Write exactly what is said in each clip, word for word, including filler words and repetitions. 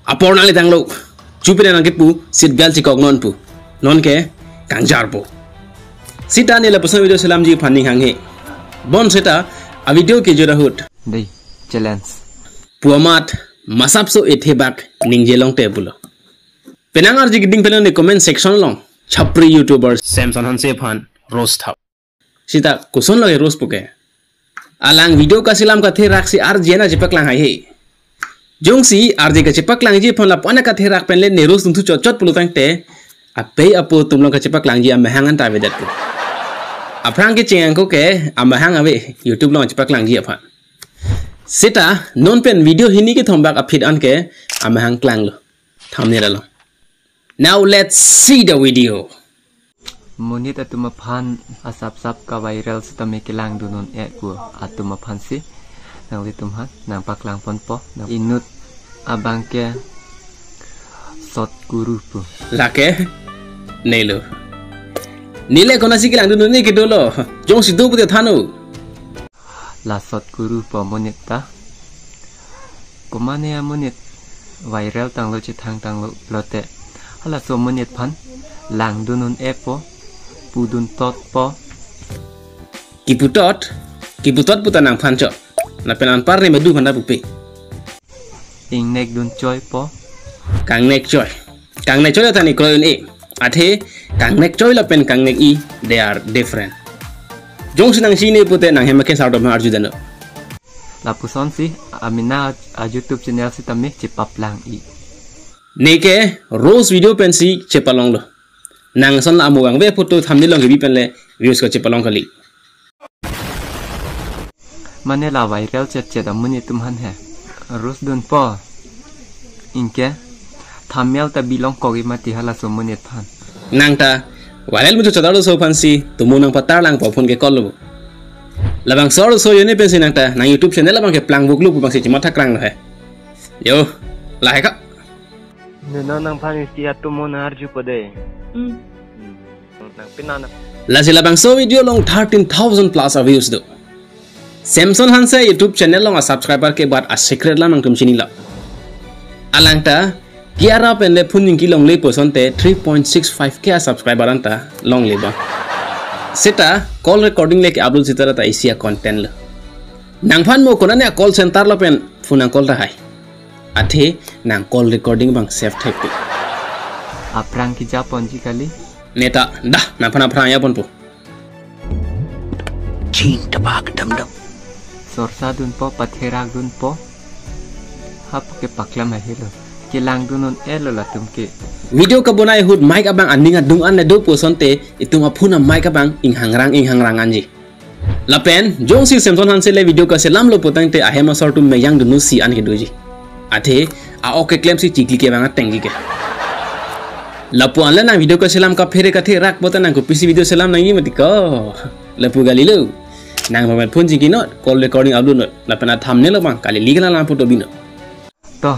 Apor nanglitanglo. Chupine nangkepu, seat belt chekok non pu. Nonke kangjarpo. Seta ne lapuson video selamji aphan ning hanghe. Bonseta a video kejut ahut, dei, challenge pu amat masapso ethebak ningje longte pulo. Penang arje keding pelo ne comment section along. Chapri YouTuber Samson Hanse aphan roast thap. Seta koson lake roast puke. Alang video kaselam katherak si arje na chepaklang haihe. Jongsi arje kachepaklangji aphan lapu-an katherak pen le ne roast dunthu chotchot pulotangte, apei apo atum along kachepaklangji amahang anta avedetpo. Aphrang kecheng ako ke amahang ave YouTube along chepaklangji aphan. Seta non pen video hini kethom bak aphi an ke amahang klanglo. Thumbnail along. Now let's see the video. Monit atum aphan asapsap ka-viral sitame kelangdun un-e pu atum aphansi nanglitum aphan nangpaklangponpo. Nang inut abang ke Sot Kuru pu. Lake nelo. Nele konatsi kelangdun un-e kedolo. Jongsi do pute than-o. La Sot Kuru pu amonit ta. Komane amonit viral tanglo, chethang tanglo pulote, halaso amonit aphan langdun un-epo, pudun totpo. Kipu tot, kipu tot puta nangphan chot. Lapen anpar ne medu aphan ta pupe. Ingnek dun choipo. Kangnek choi. Kangnek choi ta ne kroi un-e. Athe kangnek choi lapen kangnek-i, they are different. Jongsi nangchini pute nanghem ke sar doma arju dano. Lapusonsi amena a-YouTube channel sitame chepaplang-i. Neke roast video pensi chepalonglo. Nang ason la amu vangve photo thumbnail along kebi pen le views ko chepalong kali. Mane la viral chetchet amonit atum aphan he roast dunpo. Anke thumbnail ta bilong kogi mati halaso amonit aphan. Nang ta viral muchot chot arloso aphansi tumu nangpatarlangpo, phone ke call lo. Labangso arloso yo ne pensi nang ta nang YouTube channel abang keplangvuklo pu abangsi chematha kranglo he. Yo, lahai ka. Nena nangphan isi atum mo nang arjupo dei. Hmm. Hmm. Nang pinana. Lasi labangso video along thirteen thousand plus a views do. Samson Hanse YouTube channel along a subscriber ke bat a secret alam nangtum chinilo. Alang ta Kiara pen le phone ningke longlepo asonte three point six five K a subscriber anta longle ba. Seta call recording le ke-upload seta ta isi a content lo. Nangphan mo konane a call center lapen phone nang call tahai. Athe nang call recording abang save thekpe. Aphrang kejaponji kali. Neta dah nangphan aphrang japonpo. Ching tabak dam dam. Sorsa dunpo, patherak dunpo. Hap ke paklam ahilo. Kelangdun un-elo latum ke. Video kabonai ahut mic abang aning adung an le dopo asonte itum a phone a mic abang inghangrang inghangrang anji. Lapen jongsi Samson Hanse le video kaselamlo putangte ahem asor atum meyang dunsi an kedoji. Athe a-ok keklemsi chikli ke bang atengji ke. Lapu-an le nang video kaselam kaphere katherak pute nang kopisi video selam nangji mati ko. Lapu kalilo. Nang pamet phone chingki not, call recording upload not. Lapen a thumbnail abang kali li kala lampu to binot. To,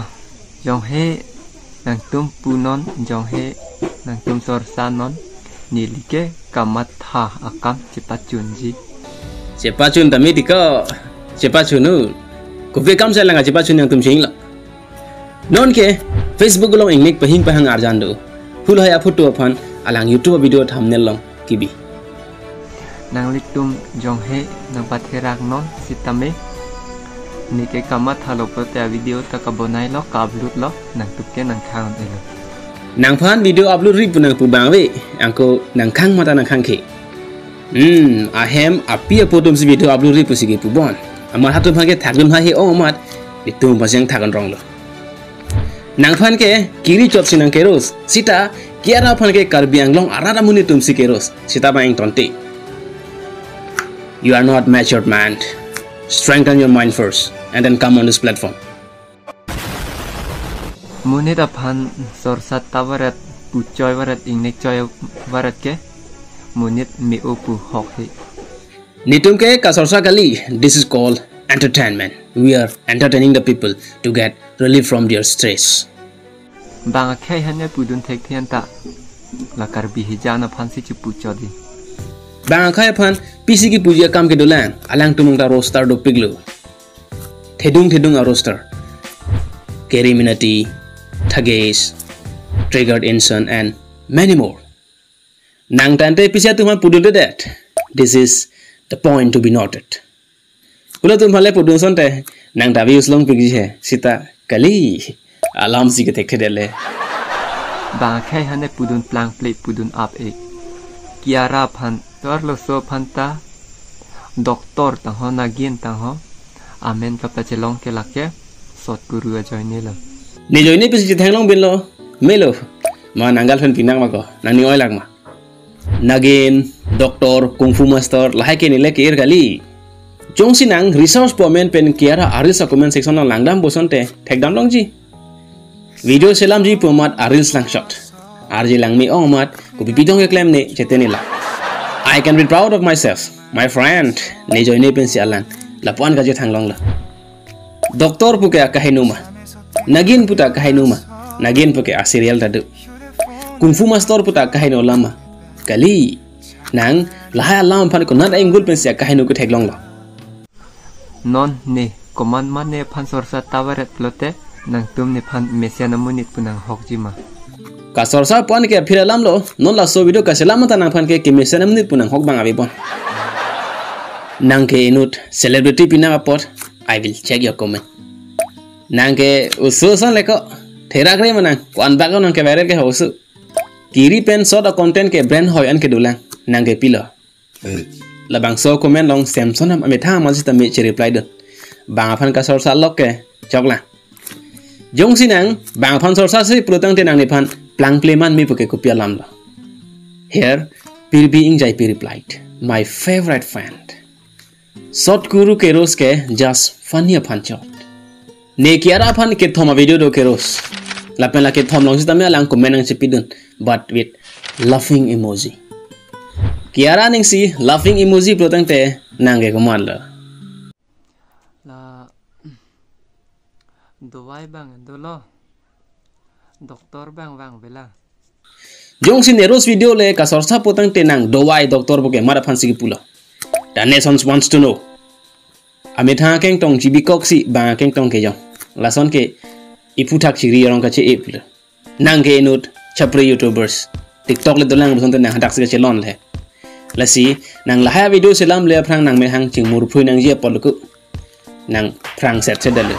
jonghe nangtum punon, jonghe nangtum sorsa non, neli ke kamatha akam chepachunji. Chepachun tame tiko, chepachun un. Kopi akam si alang chepachun nangtum chinglo. Nonke Facebook along ingnek pahing pahang arjan do. Hulhai a photo aphan alang YouTube video thumbnail along kebi. Nanglitum jonghe nangpatherak non sitame neke kamathalo pute a video ta kabonailo, ka-upload lo, nangtum ke nangkhang un-elo. Nangphan video upload ri pu nangpu abang ave, angko nangkhang mata nangkhang ke. Hmm, ahem api apo atumsi video upload ri pusi kepu bon. Amat hatum aphan ke thakdun haihe ong amat, itum aphansi nangthak un ronglo. Nangphan ke kiri chotsi nang ke-roast, seta Kiara aphan ke Karbi Anglong arat amonit atumsi ke-roast, seta bang ingtonte. You are not matured, man. Strengthen your mind first and then come on this platform. Monit aphan sorsa ta varet, pu choi varet, ingnek choi varet ke monit me-o pu hokhe. Netum ke kasorsa kali, this is called entertainment. We are entertaining the people to get relief from their stress. Bang akhei aphan ne pudun thekthe anta la Karbi hijan aphansi chepu chodi. Bang akhei aphan pisi kepuji akam kedolang, alangtum ta roaster dopiklo. Thedung thedung a roaster. Keri minati, Thages, triggered insult, and many more. Nang tangte pisi atum aphan pudundedet. This is the point to be noted. Halatum aphan le pudun asonte, nang ta views longpikji he, seta kali, alam si kethekthe dele. Bang akhei aphan le pudun plangple pudun ap-e. Kiara aphan, to arloso aphan ta, doctor tangho, Nagin tangho, amen kapachelong ke lake Sot Guru ajoine lo. Ne joine pisi chetheklong binlo, melo, ma nang girlfriend pinang ma ko, nangning oilak ma. Nagin, doctor, kung fu master, lahai ke ne le ke-ir kali. Jongsi nang research pu amen pen Kiara a-reels a-comment section along langdampo asonte, thekdam longji. Video selamji pu amat a-reels langshot. Arje langme-ong amat, kopi pitong keklem ne, chete ne la. I can be proud of myself, my friend, ne joine pensi alang, lapu-an kachethang longlo. Doctor pu ke akaheno ma? Nagin pu ta akaheno ma? Nagin pu ke a-serial ta do. Kung fu master pu ta akaheno alam ma? Kali. Nang lahai alam aphan konat angle pensi akaheno ketheklonglo? Non ne komat ma nephan sorsa ta varet pulote nangtum nephan mesen amonit pu nanghokji ma? Kasorsa pu-an ke aphir alam lo, non laso video kaselam ta nangphan ke kemesen amonit pu nanghok abang avepon. Nang ke inut celebrity pinang apot, I will check your comment. Nang ke oso ason le ko, therak re ma nang, ko-an bak nang ke viral ke oso. Kiri pen sot a-content ke brand hoi an ke dolang, nang ke pilo. Labangso comment along Samson ham amethang amat sitame chereply dun. Bang aphan kasorsa lok ke choklang. Jongsi nang bang aphan sorsa si pulotangte nang nephan plangple man me pu ke kopi alam lo? Here, Pirbi Ingjaipi replied, "My favorite friend." Sot Guru ke roast ke just funny aphan chot. Ne Kiara aphan kethom a-video do ke roast. Lapen la kethom along sitame alang comment nangchepidun, but with laughing emoji. Kiara aning si laughing emoji pulotangte nang ke komatlo? La dawai bang dolo. Doctor bang vangvelang. Jongsi ne roast video le kasorsa pulotangte nang dawai doctor pu ke mat aphan si kepulo? The nation wants to know. Amethang akengtong chibikok si bang akengtong kejong. Lason ke iphuthak chiri arong kache-e pulo. Nang ke inut chapri YouTubers, TikTok le dolang pu asonte nang hadak si kachelonle. Lasi nang lahai video selam le aphrang nang methang chingmurphui nangji apot lo ko. Nang phrang set set dalo.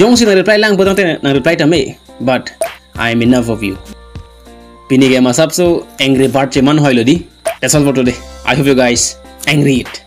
Jongsi nang reply lang pulotangte nang reply tame, but I am enough of you. Pini ke masap so angry bird cheman hoilo di. That's all for today. I hope you guys angry it.